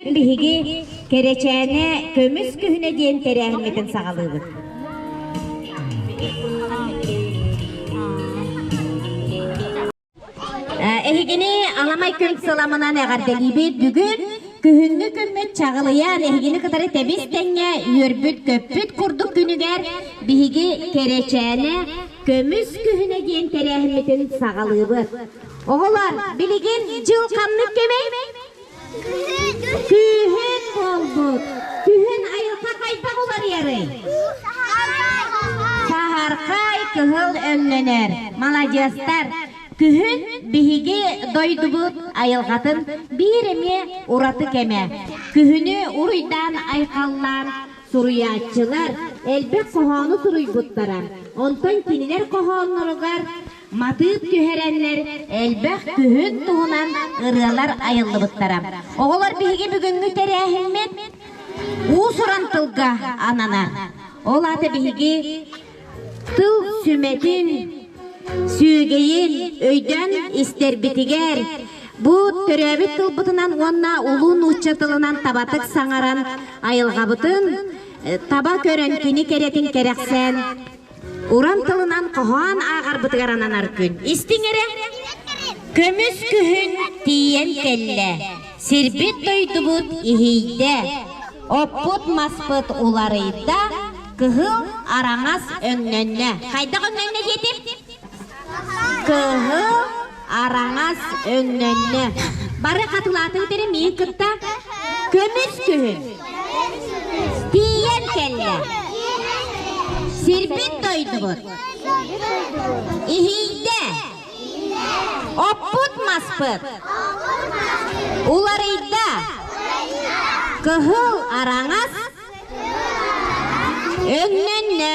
Биһиги Кэрэчээнэ көмүс күһүнэ диэн тэрээһиммитин саҕалыыбыт. Эһигини аламай күн сыламынан эҕэрдэлиибит. Бүгүн күһүҥҥү күммүт чаҕылыйан, эһигини кытары тэбис тэҥҥэ үөрбүт-көппүт курдук күнүгэр биһиги Кэрэчээнэ көмүс күһүнэ диэн тэрээһиммитин саҕалыыбыт. Оҕолор, билигин дьыл ханнык кэмэй? Күһүн буолбут. Күһүн айылҕа хайдах уларыйарый? Саһархай кыһыл өҥнөнөр. Маладьыастар. Күһүн биһиги дойдубут айылҕатын биир эмиэ ураты кэмэ. Күһүнү уруйдаан айхаллаан суруйааччылар элбэх хоһоону суруйбуттара. Онтон кинилэр хоһоонноругар матыып түһэрэннэр элбэх күһүн туһунан ырыалар айыллыбыттара. Оҕолор биһиги бүгүҥҥү тэрээһиммит уус-уран тылга ананар. Ол аата биһиги тыл сүмэтин, сүөгэйин өйдөөн истэрбитигэр бу төрөөбүт тылбытынан уонна улуу нуучча тылынан табатык саҥаран айылҕабытын таба көрөн кини кэрэтин кэрэхсээн Уран тылынан хоһоон ааҕарбытыгар ананар күн. Истиҥ эрэ. Көмүс күһүн тиийэн кэллэ. Сирбит дойдубут иһийдэ. Оппут маспыт уларыйда. Кыһыл араҥас өҥнөннө. Хайдах өҥнөннө диэтим? Кыһыл араҥас өҥнөннө. Бары хатылаатыгыт эрэ миин кытта көмүс күһүн тиийэн кэллэ. Сирбит дойдубут иһийдэ. Оппут маспыт уларыйда. Кыһыл араҥас Өҥнөннө.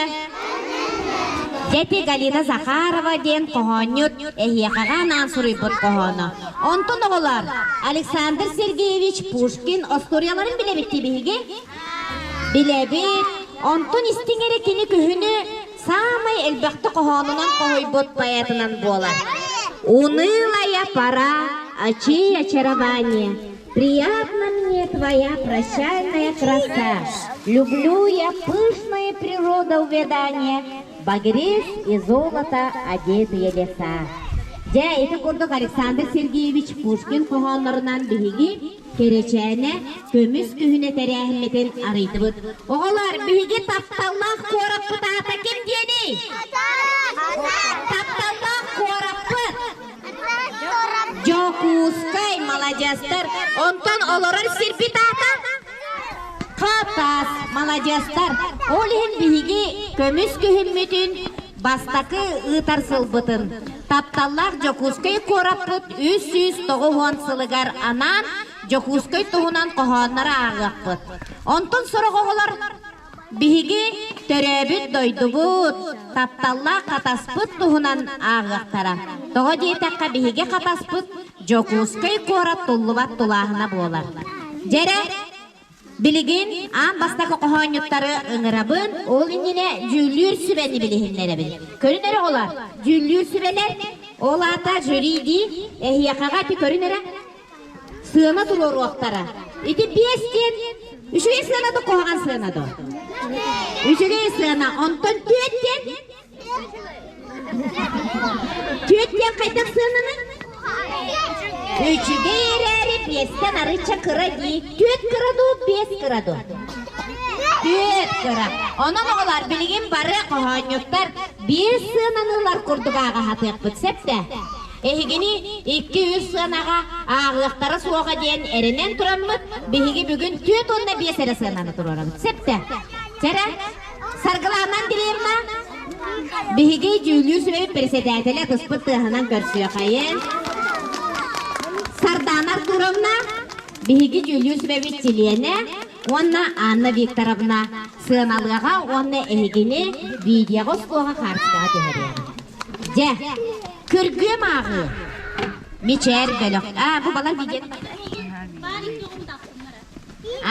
Дьэти Галина Захарова диэн хоһоонньут эһиэхэҕэ анаан суруйбут хоһооно. Онтон оҕолор Александр Сергеевич Пушкин остуоруйаларын билэбит дии биһиги? Билэбит. Онтон истиҥ эрэ кини күһүнү саамай элбэхтик хоһоонунан хоһуйбут поэтынан буолар. Унылая пора, очей очарование, Приятна мне твоя прощальная краса, Люблю я пышная природа увядание, Багрец и золото одетые леса. Дьэ, ити курдук Александр Сергеевич Пушкин хоһооннорунан биһиги Кэрэчээнэ көмүс күһүнэ тэрээһиммитин арыйдыбыт. Оҕолор, биһиги тапталлаах куораппыт аата ким диэний? Тапталлаах куораппыт Дьокуускай, маладьыастар. Онтон олорор сирбит аата? Хатас, маладьыастар. Ол иһин биһиги көмүс күһүммүтүн бастакы ыытар сылбытын тапталлаах Дьокуускай куораппыт 390 сылыгар анаан Дьокуускай туһунан хоһооннору ааҕыахпыт. Онтон сорох оҕолор Биһиги төрөөбүт дойдубут, тапталлаах Хатаспыт туһунан ааҕыахтара. Тоҕо диэтэххэ, биһиги Хатаспыт Дьокуускай куорат туллубат тулааһына буолар. Дьэрэ, билигин аан бастакы хоһоонньуттары ыҥырабын, ол иннинэ дьүүллүүр сүбэни билиһиннэрэбин. Көрүн эрэ оҕолор, дьүүллүүр сүбэлэр, ол аата жюри дии, эһиэхэҕэ ити көрүн эрэ. Сыана туруоруохтара. Ити биэс диэн үчүгэй сыана да куһаҕан сыана да? Үчүгэй сыана. Онтон түөт диэн? Түөт диэн хайдах сыананы? Үчүгэй эрээри биэстэн арыычча кыра дии. Түөт кыра дуу, биэс кыра дуу? Түөт кыра. Онон оҕолор билигин бары хоһоонньуттар биир сыананы ылар курдук ааҕаһатыахпыт сөп да? Эһигини икки-үс сыанаҕа ааҕыахтара суоҕа диэн эрэнэн тураммыт, биһиги бүгүн 45 эрэ сыананы туруорабыт. Сөптө. Чэрэ, Саргылаана Андреевна, биһиги дьүүллүүр сүбэбит председателэ ытыспыт тыаһынан көрсүөхайын. Сардаана Артуровна, биһиги дьүүллүүр сүбэбит чилиэнэ уонна Анна Викторовна сыаналыаҕа уонна эһигини видеоҕа оскуоҕа хаартыскаҕа түһэриэҕэ. Дьэ, Күргүөм ааҕыы. Мичээр бөлөх. Аа, бу балар видео.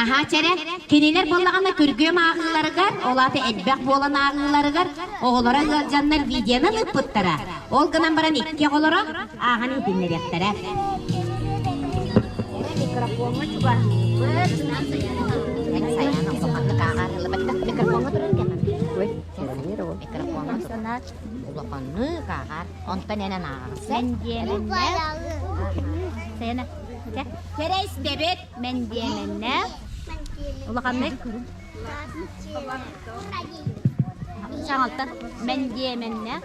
Аха, чэрэ, кинилэр буоллаҕына күргүөм ааҕыыларыгар, ол аата элбэх буолан ааҕыыларыгар оҕолоро ыалдьаннар видеонан ыыппыттара. Ол гынан баран икки оҕолоро ааҕан иһитиннэриэхтэрэ. Микрофоҥҥа чугаһыыбыт. Сайаана улаханнык ааҕар Микрофоҥҥа турар кэмэ. Микрофоҥҥа турар. Улаханнык ааҕар. Онтон энэн ааҕар. Мэндиэмэннэ. Кэрэ истэбит. Мэндиэмэннэ. Улаханнык. Саҥалтан. Мэндиэмэннэ.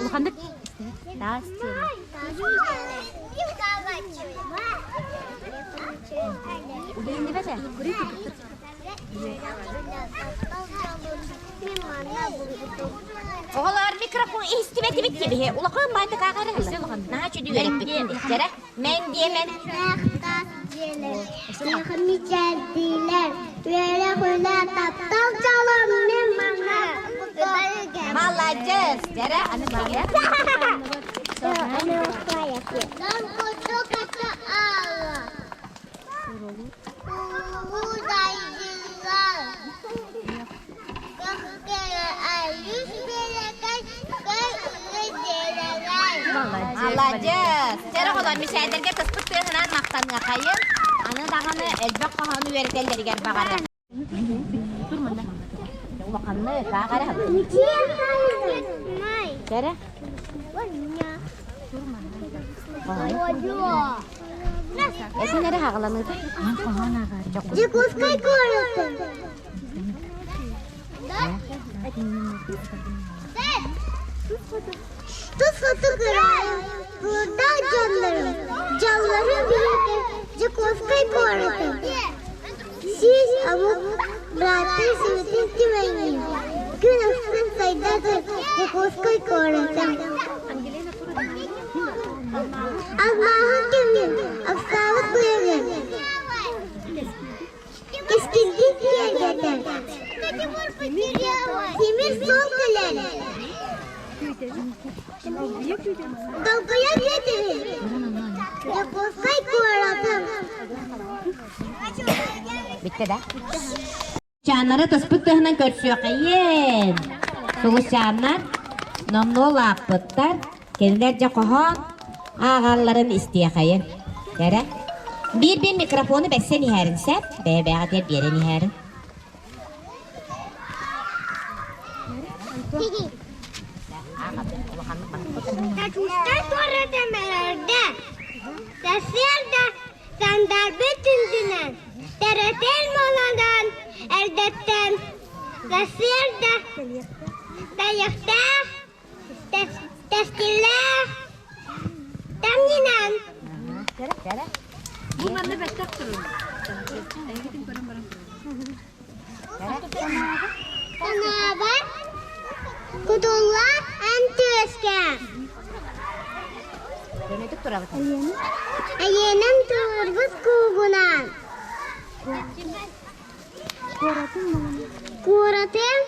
Улаханнык. Таас Оҕолоор микрофон иһистибэтибит кибиһи улахан баайтык ааҕары наһаа чүдүү үөрэппит кэрэ мен диэмэн Мичээрдиилэр, үөрэх үлэ таптал дьолом мин манна. Маладьыас дьэрэ аны биһиги Маладьыас! Чэрэ оҕолор мичээрдэргэ тыспыт тыаһынан махтаныахайын. Аны даҕаны элбэх хоһоону үөрэтэллэригэр баҕарар. Улаханнык ааҕара. Чэрэ. Эсин эрэ хаҕаланыыта. Дьокуускай куоратын. Тус хоту кыраайым, куурдаах дьоннорум, дьоллорун биһиги Дьокуускай куоратын. Сүүс омук бырааттыы сүмэтин түмэҥҥин, күн ахсын сайда тур Дьокуускай куоратын. Алмааһын кэмҥин, ахсаабыт быйаҥын, Кэскилгин киэргэтэр, тимир суол кэлэр, долгуйар үөтүһүн, Дьокуускай куоратым. Бүттэ да? Чааннары тыспыт тыһынан көрсүөххэйиэн. Сулусчааннар номнуо улааппыттар. Кинилэр дьэ хоһоон ааҕалларын истиэхэйин. Кэрэ. Биир-биир микрофону бэссэн иһэрин сөп, бэйэ-бэйэҕитигэр биэрэн иһэрин. Татуштан туората мэлэрдэ, сарсыарда сандарбыт үрдүнэн, тэрэтэр молодон эрдэттэн, сарсыарда тайахтаах, тэскиллээх тамньынан. Бу манна бэттэх турун. Санаабар кутулла эн түөскэ. Айыанан туурбут куугунан. Куоратын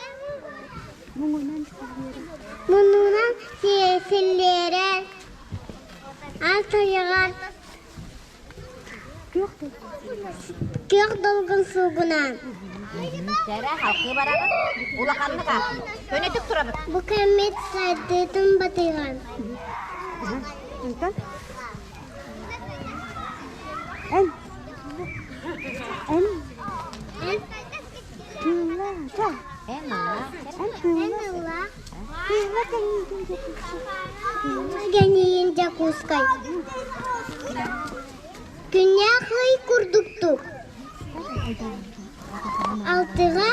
муннунан силлиэрэр. Ас тайаҕар Күөх долгун суугунаан. Кэрэ халкыы барабыт. Улаханнык аах. Көнөтүк турабыт. Бу кэммит сайдыытын батыһан. Онтон эн эн Эн тыылла Эн ылла. эн тыылла тыылла кэнниитин Гэнийин Дьокуускай. Күннээх ый курдуктук. Алтыга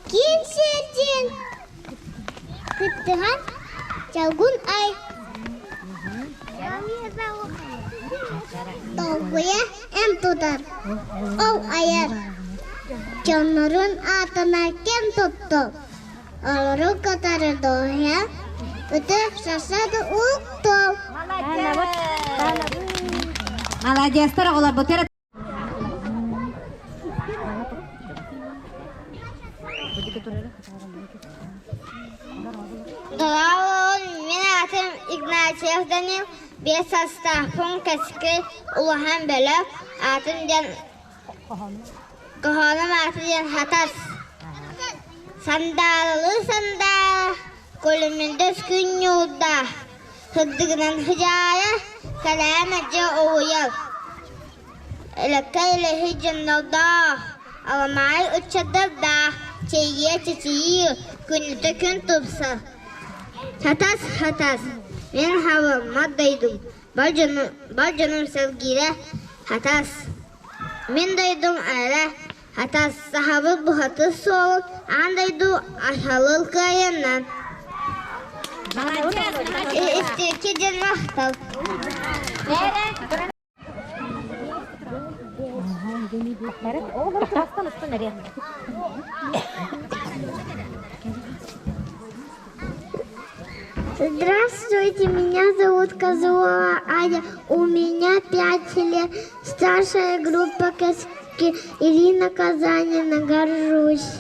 киин сирдиин кыттыһан Чалгун ай. Толкуйа эн тутар, ол айар. Дьоннорун аатына ким тутту? Олору кытары дуоһуйа, ытык сарсыарда уһуктуом. Маладьыастар оҕолорбут Дорооболорун, мин аатым Игнатьев Данил, биэс састаахпын, Кэскил улахан бөлөх, аатым диэн Хоһооном аата диэн Хатас. Сандаарылыы сандаара, көлүмүндэс күн ньуурдаах, сырдыгынан сыдьаайа, Кэлээмэдьэ уһуйар, Элэккэй үлэһит дьоннордоох, аламаҕай ыччаттардаах, чэйиэ чэчийии, күннэтэ күн тупсар. Хатас, Хатас, мин халаммат дойдум, бар дьонум, бар дьонум сэлгиирэ Хатас. Мин дойдум эрэ Хатас, сахабыт бухатыыр суолун аан дойду аһалыл кыайаннан. Истиэкки диэн махтал. Здравствуйте, меня зовут Козлова Аня. У меня 5 лет. Старшая группа Каски Ирина Казанина. Горжусь.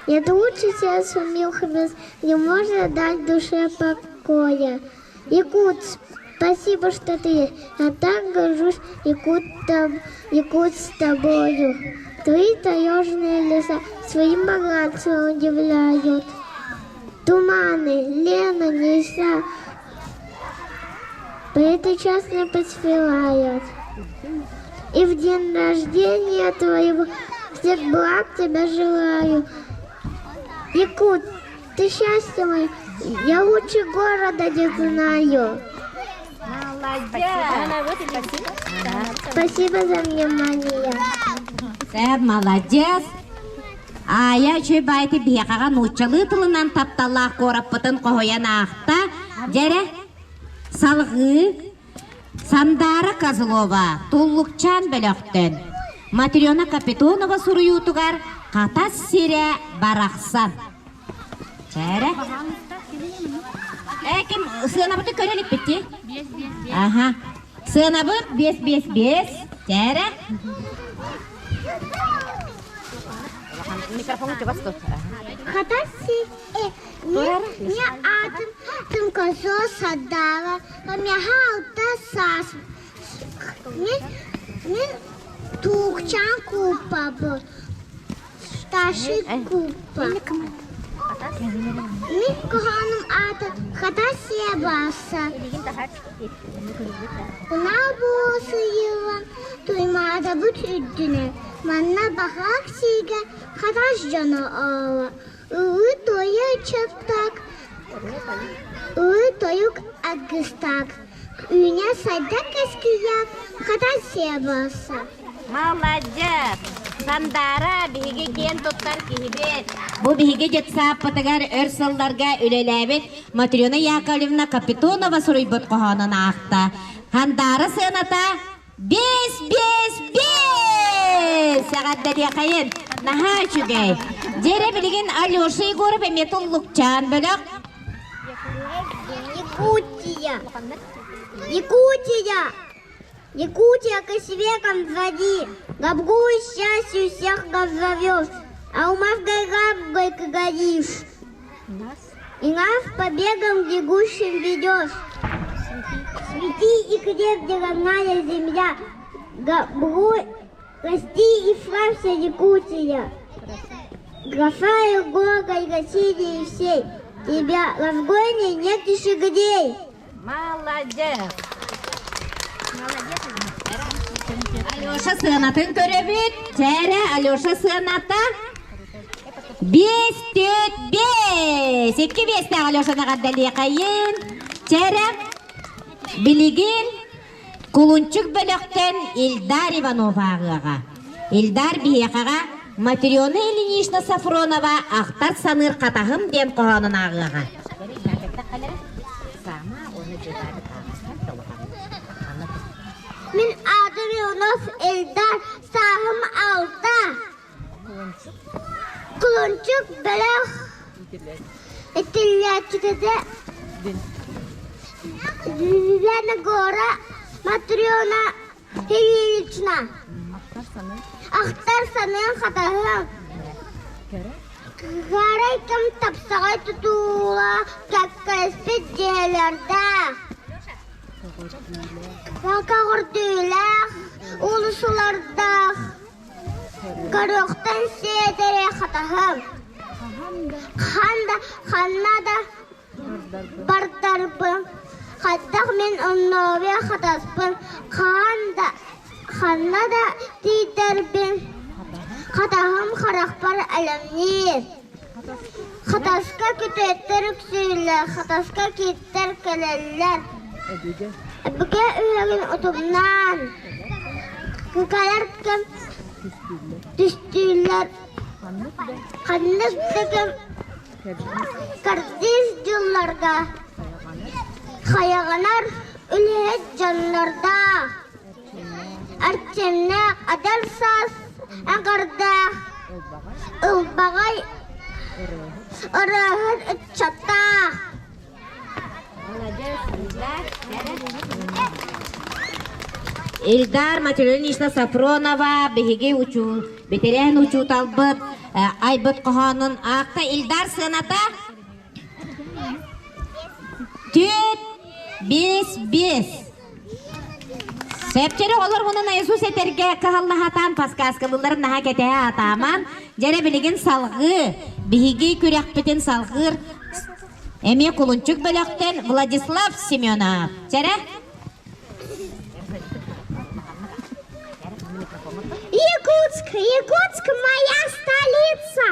Нет лучше сердцу милых мест, где можно дать душе покоя. Якут, спасибо, что ты есть. Я так горжусь, Якут, там, Якут с тобою. Твои таежные леса своим богатством удивляют. Туманы, Лена, леса, поэты часто поспевают. И в день рождения твоего всех благ тебя желаю. Якут, ты счастье мое, я лучше города не знаю. Спасибо за внимание. Сэр, молодец. Аайа үчүгэй баайты биһиэхэҕэ нууччалыы тылынан тапталлаах куораппытын хоһуйан аахта. Дьэрэ, салҕыы Сандаара Козлова Туллукчаан бөлөхтөн Матрена Капитонова суруйуутугар Хатас сирэ барахсан. Чээрэ. Э, ким сыанабыты көрө иликпит дии? Аха. Сыанабыт 5-5-5. Чээрэ. Микрофон чугас тут. Хатас не атым тым козо садала, меха сас. Мен туукчаан кууппабын, старший кууппа. Мин куһаҕаным аата Хатас сиэ баасса. Унаа буолсуйуган Туймаадабыт үрдүнэн манна баһаак сиигэ Хатас дьоно оҕо ыы-туойа ыччаттаах, ыы-тойук аргыстаах, үүнэ-сайда кэскиллээх Хатас сиэ буолса. Молодец! Сандаара биһиги киэн туттар киһибит. Бу биһиги детсааппытыгар өр сылларга үлэлээбит Матрена Яковлевна Капитонова суруйбут хоһоонун аахта. Сандаара сыаната биэс биэс биэс! Эҕэрдэлиэхэйин! Наһаа үчүгэй. Дьэрэ билигин Алеша Егоров эмиэ туллукчаан бөлөх. Якутия! Якутия! Якутия к векам води, Габгу и счастью всех зовешь, А ума в горах горько горишь. И нас побегом бегущим ведешь. Свети и крепче родная земля, Габгу, расти и славься, Якутия. Графа и горгой России всей, Тебя разгойней нет еще где. Молодец! Алеша сыанатын көрөбүт. Чээрэ Алеша сыаната 5 4 5. Икки биэстээх Алешаны эҕэрдэлиэхэйин. Чээрэ билигин Кулунчук бөлөхтөн Ильдар Иванов ааҕыаҕа. Ильдар биһиэхэҕэ Матрена Ильинична Сафронова «Ахтар саныыр хатаһым» диэн хоһоонун ааҕыаҕа. Мин аатым Иванов Эльдар, сааһым алта. Кулунчук бөлөх итиллээччитэ Лена Гора Матрена Ильинична. Ахтар саныан хатаһыам. Кыһарай кэм тапсаҕай тутуула кэккэлэспит дьиэлэрдээх. Көҕөрдүүлээх, уулуссалардаах, көрүөхтэн сиэдэрэй хатаһым. Ханда, ханна да бардарбын. Хайдах мин оннооҕу хатаспын хаһан да ханна да тиийдэрбин хатаһым харахпар элэмниир. Хатаска күтүөттэр үксүүллэр, хатаска кииттэр кэлэллэр. Өбүгэ үһүгүн утумнаан, кэлэр кэм түстүүллэр. Ханнык да кэм кэрдиис дьылларга хайаҕанар үлэһит дьоннордоох, эрчимнээх эдэр саас эҕэрдээх, ылбаҕай ырыаһыт ыччаттаах. Ильдар Материнична Сафронова биһиги учуу, бэтэрээн учууталбыт айбыт хоһоонун аахта Ильдар сыаната түөрт биэс биэс Сэпчэри олоргунан Иисус этэргэ кыһаллаһатаан подсказкалыылларын наһаа кэтэһэ атааман, дьэрэ билигин салҕыы, биһиги күрэхпитин салҕыыр Эмиэ кулунчук бөлөхтөн Владислав Семенов. Чэрэ? Якутск, Якутск моя столица.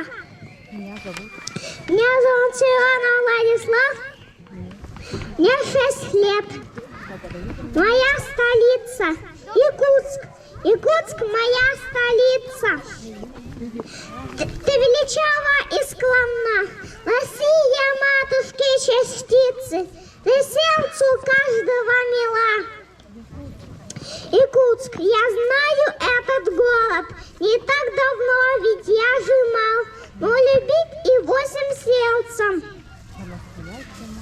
Меня зовут Сирана Владислав. Мне 6 лет. Моя столица Якутск. Якутск моя столица. Ты, ты величава и скромна. Россия матушки частицы. Ты сердцу каждого мила. Якутск, я знаю этот город. Не так давно ведь я жимал, но любить и восемь сердцем.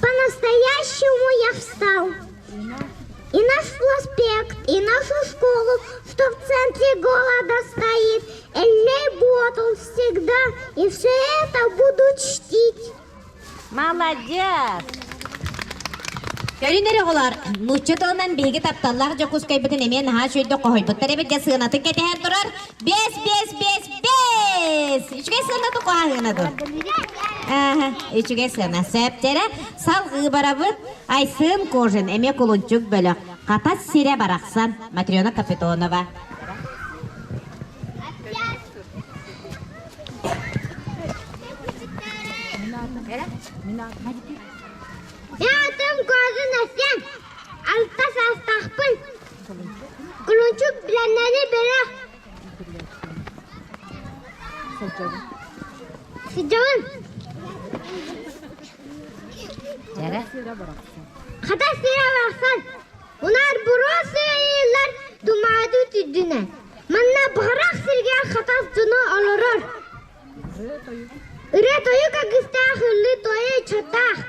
По-настоящему я встал. И наш проспект, и нашу школу, что в центре города стоит, Эллей Ботл всегда, и все это буду чтить. Молодец! Көрүн эрэ оҕолор, нуучча тылынан биһиги тапталлаах Дьокуускайбытын эмиэ наһаа үчүгэйдик хоһуйбуттар эбит дьэ сыанатын кэтэһэн турар биэс биэс биэс биэс үчүгэй сыана тукааһыына дуо үчүгэй сыана сөптөрө салҕыы барабыт Айсен Кожин эмиэ кулунчук бөлөх Хатас сирэ барахсан Матрена Капитонова Аатым Кожин Асен, алта саастаахпын. Кулунчук билэннэри бөлөх. Сыдьабын. Хата сирэ барахсан. Унаар буруо сыайыллар тумаады түдүнэ. Манна баҕарах сиргэ хатас дьоно олорор. Ырыа-тойук аргыстаах, ыллыы-туойа ыччаттаах.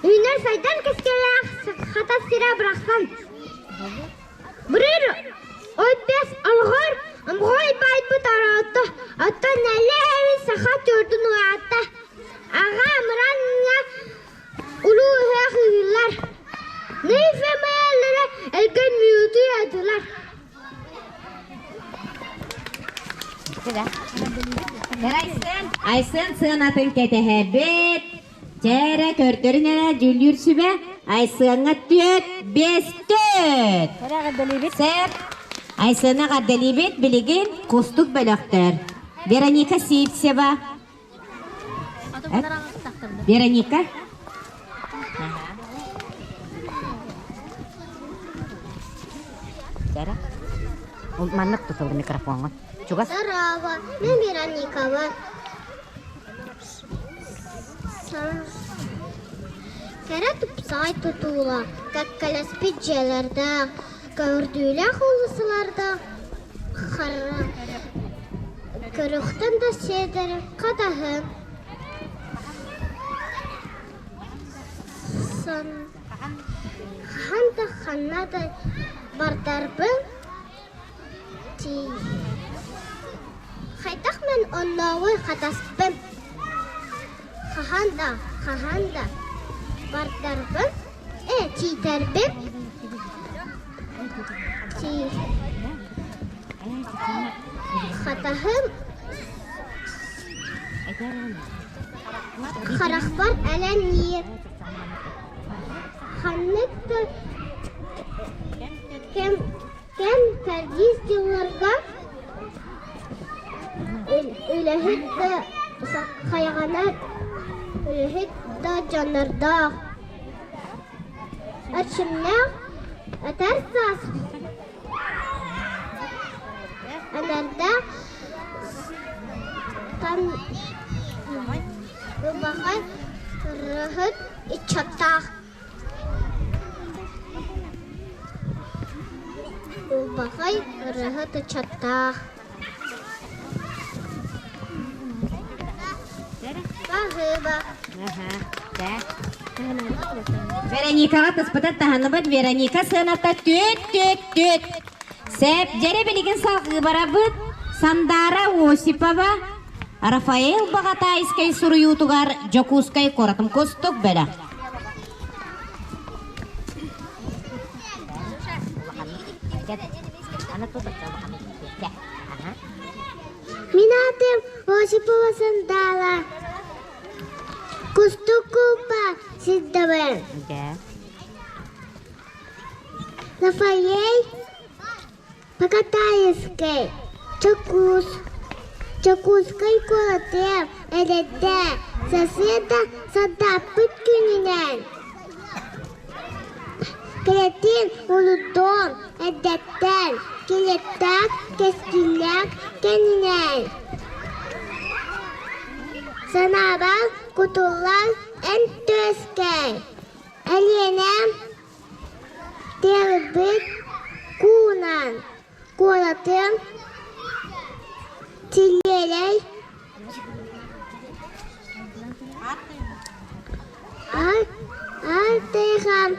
Үүнэр сайдан кэскэлээх хатас сирэ бырахсан. Бырыр ойбес олоҕор Омҕой байбыт ороото, оттон нэлэ эбит саха төрдүн уаата. Аҕа мыраҥҥа улуу ыһыах ыһыыллар. Нейфе майаллара элгэн мүөтү атылар. Айсен сыанатын кэтэһэбит. Чээрэ көрдөрүн эрэ дьүүллүүр сүбэ Айсеҥҥа түөрт биэс түөрт. Сэр Айсена эҕэрдэлиибит билигин кустук бөлөхтөр. Вероника Сивцева. Вероника. Маннык тутулу микрофоҥҥа. Чугас. Здорово, мен Вероникабын. Кэрэ тупсаҕай тутуулаах, кэккэлэспит дьиэлэрдээх, көҕөрдүүлээх уулуссалардаах хара көрүөхтэн да сиэдэр хатаһын хаһан да ханна да бардарбын Хайдах мин оннооҕуй хатаспын хаһан да хаһан да бардарбын ээ тиийдэрбин хатаһым харахпар элэҥниир. Ханнык да кэм кэм кэрдиис дьылларга үлэһит да хайҕанар, үлэһит да дьоннордоох. Эрчимнээх этэр саас Анарда ылбаҕай ырыаһыт ыччаттаах Ылбаҕай ырыаһыт ыччаттаах Баһыыба Вероникаҕа тыспытын таһыныбыт. Вероника сыаната түөт түөт түөт. Сэп, дьэрэ билигин салҕыы барабыт. Сандаара Осипова, Рафаэл Баҕатаайскай суруйуутугар Дьокуускай куоратым кустук бэлэх. Мин аатым Осипова Сандаара. Кустук куупа сирдэбин. Рафаэль Покатаевскай, Чокуус, Чокуускай куоратыам эрэдэ сарсыарда сардааппыт күнүнэн Кэлэтин улутуом эрдэттэн килиэптээх кэскиллээх кэннинэн Санаабар кутуллан эн түөскэй Элиэнэм Тыалбыт куунан куоратым Тилиэлэй Аар тыахан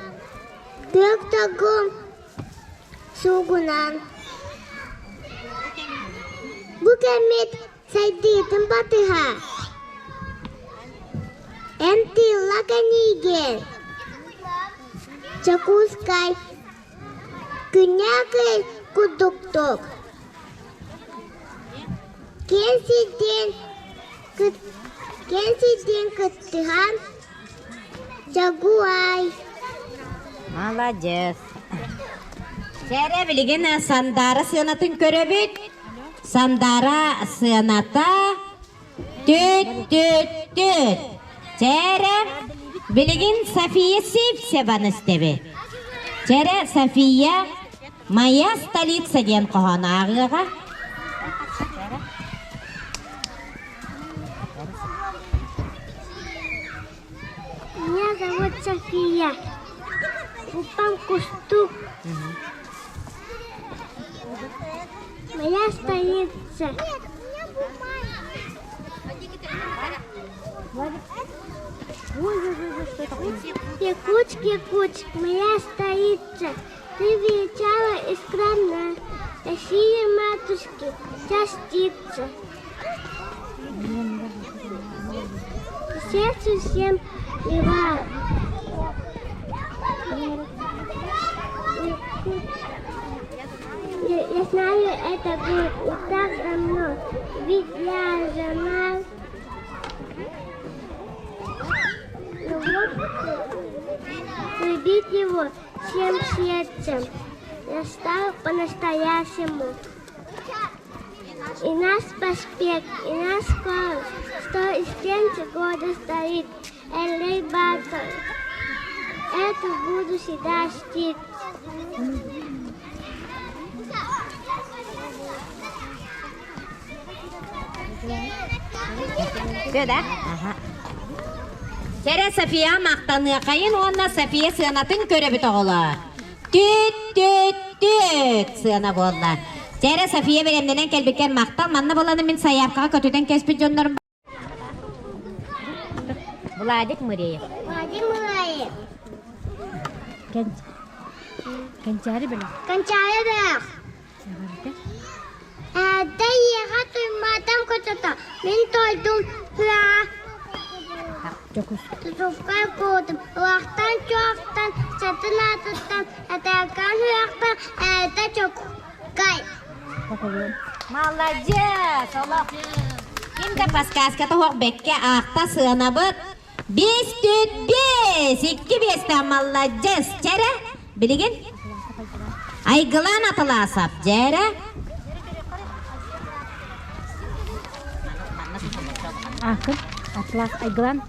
күөх торгум суугунан Бу кэммит сайдыытын батыһа Эн тыылла кэниигин Дьокуускай күннээх ый курдуктук Киэҥ сирдиин киэҥ сирдиин кыттыһан Дьогуай Маладьыас. Чээрэ билигин Сандаара сыанатын көрөбүт. Сандаара сыаната түт түт түт. Чээрэ билигин София Сивцеваны истэбит. Чээрэ София Моя столица диэн хоһоон ааҕыаҕа. Меня зовут София. Упам кустук. Моя столица. Якутск, Якутск, моя столица. Ты величава и скромна. Россия матушки, частица. Сердцу всем мила. Я, я знаю, это будет не так давно, ведь я жена. Ну вот, любить его всем сердцем. Я стал по-настоящему. И наш проспект, и наш школа, что из стенки года стоит Элей Батл. Это буду всегда чтить. Все, да? Ага. Чэрэ София махтаныахайын уонна София сыанатын көрөбүт оҕолор. Түт, түт, түт сыана буолла. Чэрэ София бэлэмнэнэн кэлбиккэр махтал. Манна буоланы мин сайаапкаҕа көтүтэн кэспит дьоннорум Владик Мыреев. Владик Мыреев. Кэнчээри бөлөх. Кэнчээри бөлөх. Эрдэ ийэҕэ туймаатам көтөтө, мин тойдум үөҕэ Тутуккай куотум, улахтан чуохтан, сатын аатыттан, этэркээн үрэхтэн, эрдэ чокуккай. Молодец! Олох. Ким да подсказката суох бэккэ аахта сыанабыт. Биэс түт биэс! Икки биэстэ маладьыас! Чэрэ, билигин Айгылаан Атылаасап, дьээрэ. Аакын Атлас Айгылан.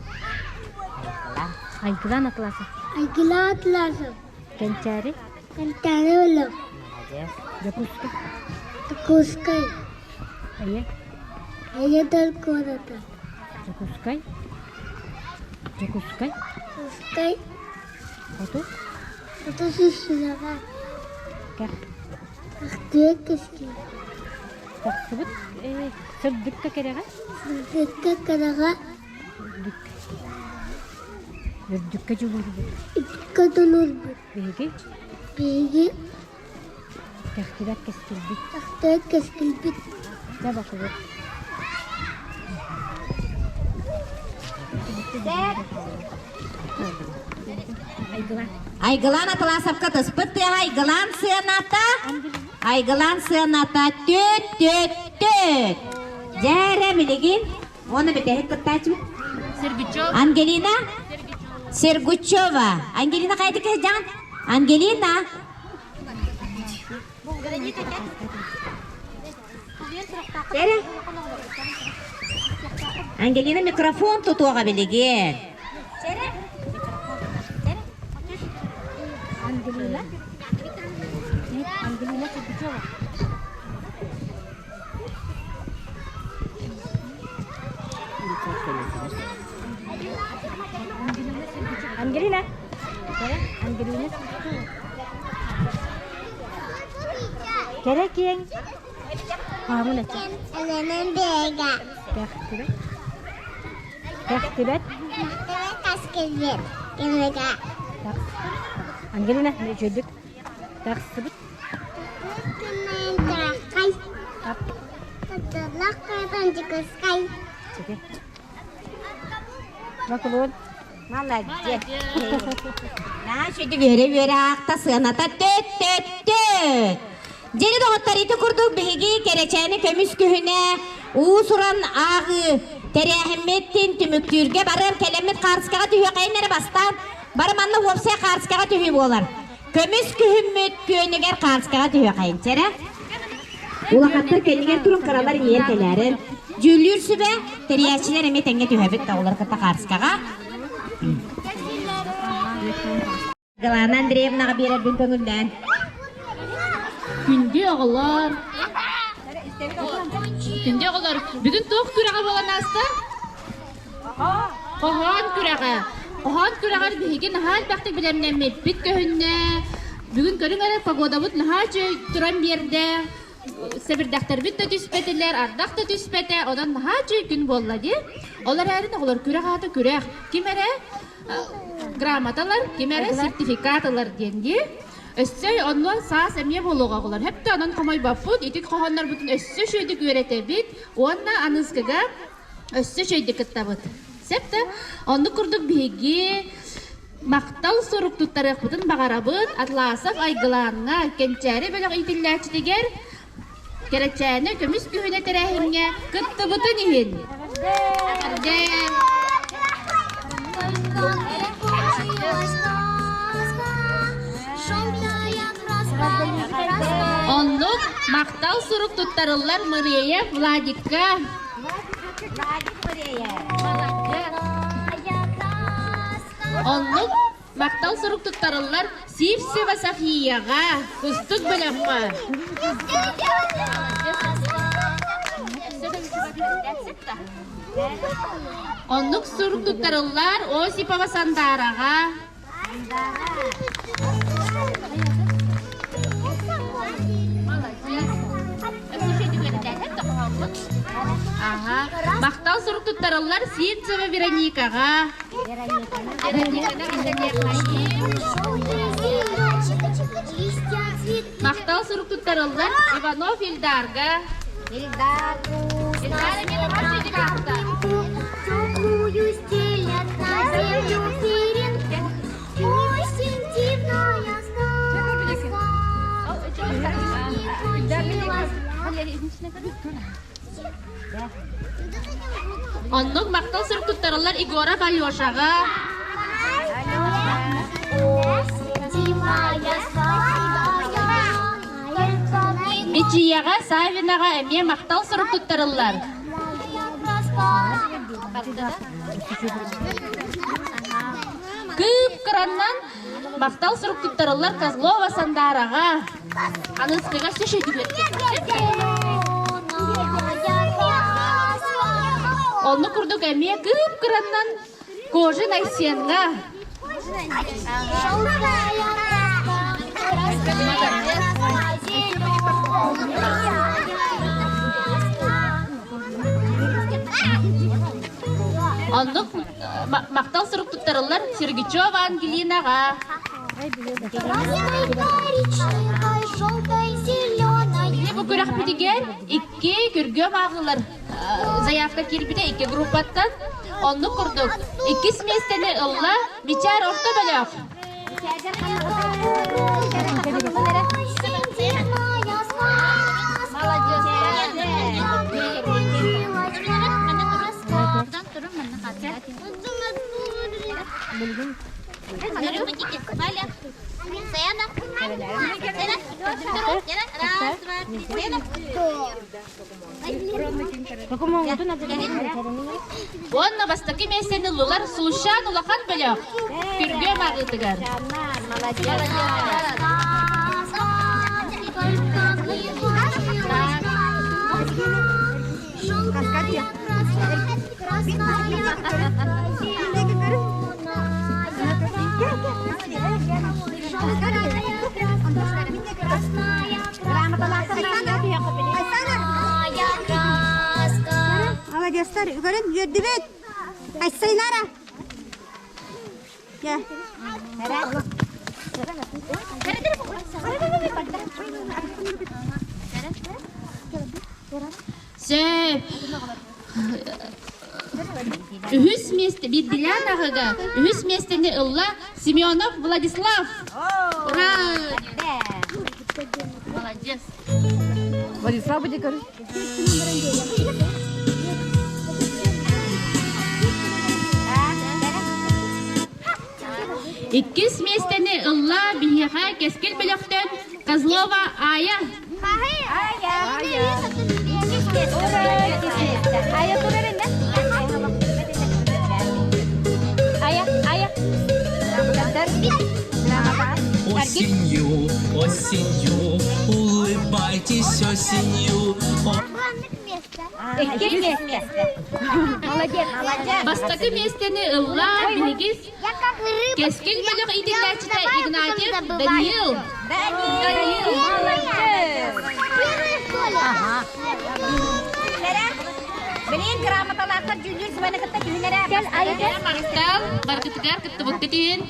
Айгылан Атласов. Айгылан Атласов. Кэнчээри. Кэнчээри өлөх. Дьокуускай. Дьокуускай. Эйэ. Эйэ куората. Дьокуускай. Дьокуускай. Дьокуускай. Хоту. Хоту сүүсүлэҕэ. Кэх. Кэхтиэ кэскил. Тахсыбыт сырдыкка кэрэҕэ. Сырдыкка кэрэҕэ. Үрдүк. Үрдүккэ дьулуурбут. Үрдүккэ дьулуурбут. Биһиги. Биһиги. Кэхтибэт кэскилбит. Кэхтибэт кэскилбит. Дьэ бакыбыт. Айгылаан Атласовка тыспыт тыаһа Айгылаан сыаната Айгылаан сыаната түөт түөт түөт Дьээрэ билигин уонна бүтэһик кыттааччыбыт Сергучева. Ангелина Сергучева. Ангелина хайдык сылдьаҕын? Ангелина Эрэ. Ангелина микрофон тутуоҕа билигин. Ангелина. Ангелина Сергучева. Ангелина. Ангелина Сергучева. Кэрэ киэҥ хаамын этэ. Элэмэн бэйэгэ. Кэхтибэт. Кэхтибэт. Кэхтибэт каскилбит. Кинигэ. Ангелина, үчүгдүк. Тахсыбыт. Күннээн тараххай. Тапталлах кайбан дьыкыскай. Чеке. Макулун. Молодец. Наша үөрэ-үөрэ аахта сыаната төт-төт-төт. Дьири доҕоттор ити курдук биһиги кэрэчээни көмүс күһүнэ уус-уран ааҕыы тэрээһиммитин түмүктүүргэ барыам кэлэммит хаарыскаҕа түһүөххэйин эрэ бастаан бары манна уопсай хаарыскаҕа түһүү буолар. Көмүс күһүммүт күөнүгэр хаарыскаҕа түһүөххэйин чэрэ. Улахаттар кэннигэр турун кыралар иһиэр кэлээрин. Дьүүллүүр сүбэ тэрийээччилэр эмиэ тэҥҥэ түһэбит да олор кытта хаарыскаҕа. Галана Андреевнаҕа биэрэрбин көҥүллээн. Күндү оҕолор, күндү оҕолор, бүгүн туох күрэҕэ буолан ааста? Хоһоон күрэҕэ. Хоһоон күрэҕэр биһиги наһаа элбэхтик бэлэмнэммиппит көһүннэ. Бүгүн көрүҥ эрэ погодабыт наһаа үчүгэй туран биэрдэ. Сэбирдэхтэрбит да түспэтилэр, ардах да түспэтэ, онон наһаа үчүгэй күн буолла дии. Ол эрээри оҕолор күрэх аата күрэх. Ким эрэ грамота ылар, ким эрэ сертификат ылар диэн дии. Өссө онно саас эмиэ буолуоҕа оҕолор. Хэптэ онон хомойбоппут, ити хоһооннорбутун өссө үчүгэйдик үөрэтэбит уонна аныыскыга өссө үчүгэйдик кыттабыт. Сөп да? Оннук курдук биһиги махтал сурук туттарыахпытын баҕарабыт Атласов Айгылааҥҥа Кэнчээри бөлөх иитиллээччитигэр Кэрэчээнэ көмүс күһүнэ тэрээһиҥҥэ кыттыбытын иһин. Эҕэрдэ! Оннук махтал сурук туттарыллар Мыреев Владикка. Оннук махтал сурук туттарыллар Сивцева Софияҕа, Кустук бөлөххө. Оннук сурук туттарыллар Осипова Сандаараҕа. Махтал сурук туттарыллар Сивцева Вероникаҕа. Махтал сурук туттарыллар Иванов Ильдарга. Ильдар. Ильдар эмиэ Теплую стелят на землю перинку. Осень дивная сказка. Не кончилась. Оннук махтал сурук туттарыллар Егоров Алешаҕа. Мичийэҕэ Савинаҕа эмиэ махтал сурук туттарыллар. Кыып-кыраннан махтал сурук туттарыллар Козлова Сандаараҕа. Аныскыга Онну курдук эмиэ кыып-кыраннан Кожин Айсенҥа. Оннук махтал сурук туттарыллар Сергичева Ангелинаҕа. Бу күрэхпитигэр икки күргүөм ааҕыылар заявка киирбитэ икки группаттан. Оннук курдук иккис миэстэни ылла Мичээр орто бөлөх. Уонна бастакы миэстэни ыллылар Сулушан улахан бөлөх Күргүөм ааҕыытыгар. Молодецтар, көрөн үөрдүбүт. Айсайнара. Сөп. Үһүс миэстэ биирдилээн аҕыга үһүс миэстэни ылла Семенов Владислав. Ура! Молодец. Владислав буде көрү. Иккис миэстэни ылла биһиэхэ Кэскил бөлөхтөн Козлова Ая. Осенью, осенью, улыбайтесь осенью. Бастакы миэстэни ылла биһиги Кэскил бөлөх иитиллээччитэ Игнатьев Даниил. Даниил, молодец! Билин грамоталаахтар дьүүллүүр сүбэни кытта түһүнэрэ. Махтал, баргытыгар кыттыбыккыт иһин.